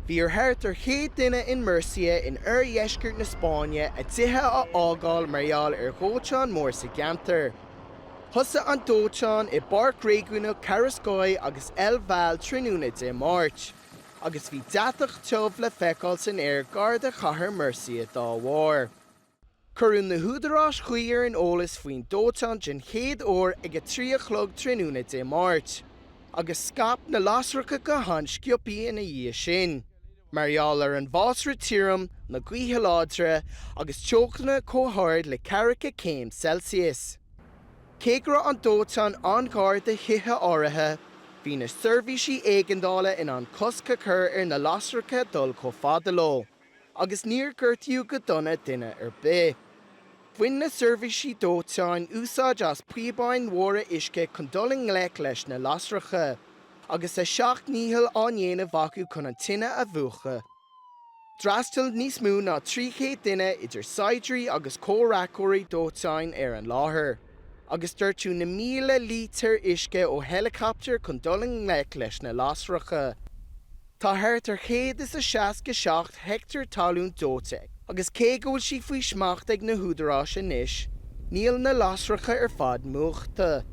Bhí ar thart ar 100 duine in Murcia in oirdheisceart na Spáinne a dtithe a fhágáil mar gheall ar dhóiteán mór sa gceantar. Thosaigh an dóiteán i bPáirc Réigiúnach Carrascoy agus El Val tráthnóna Dé Máirt, agus bhí deatach tiubh le feiceáil san aer gar do chathair Murcia dá bharr. Cuireadh na húdaráis chuí ar an eolas faoin dóiteán den chéad uair ag 3 a chlog tráthnóna Dé Máirt, agus scaip na lasracha go han-sciobtha ina dhiaidh sin, mar gheall ar an bhfásra tirim, na gaotha láidre agus teochtanna chomh hard le ceathracha céim Celsius. Cé go raibh an dóiteán an-ghar do thithe áirithe, bhí na seirbhísí éigeandála in ann cosc a chur ar na lasracha dul chomh fada leo. agus níor gortaíodh go dona duine ar bith. Bhain na seirbhísí dóiteáin úsáid as píobáin mhóra uisce chun dul i ngleic leis na lasracha, agus a seacht ndícheall á ndéanamh acu chun an tine a mhúchadh. D'fhreastail níos mó ná 300 duine, idir saighdiúirí agus comhraiceoirí dóiteáin, ar an láthair, agus doirteadh na míle lítear uisce ó heileacaptair chun dul i ngleic leis na lasracha. Tá thart ar 167 heicteár talún dóite agus cé go bhfuil sí faoi smacht ag na húdaráis anois, níl na lasracha ar fad múchta.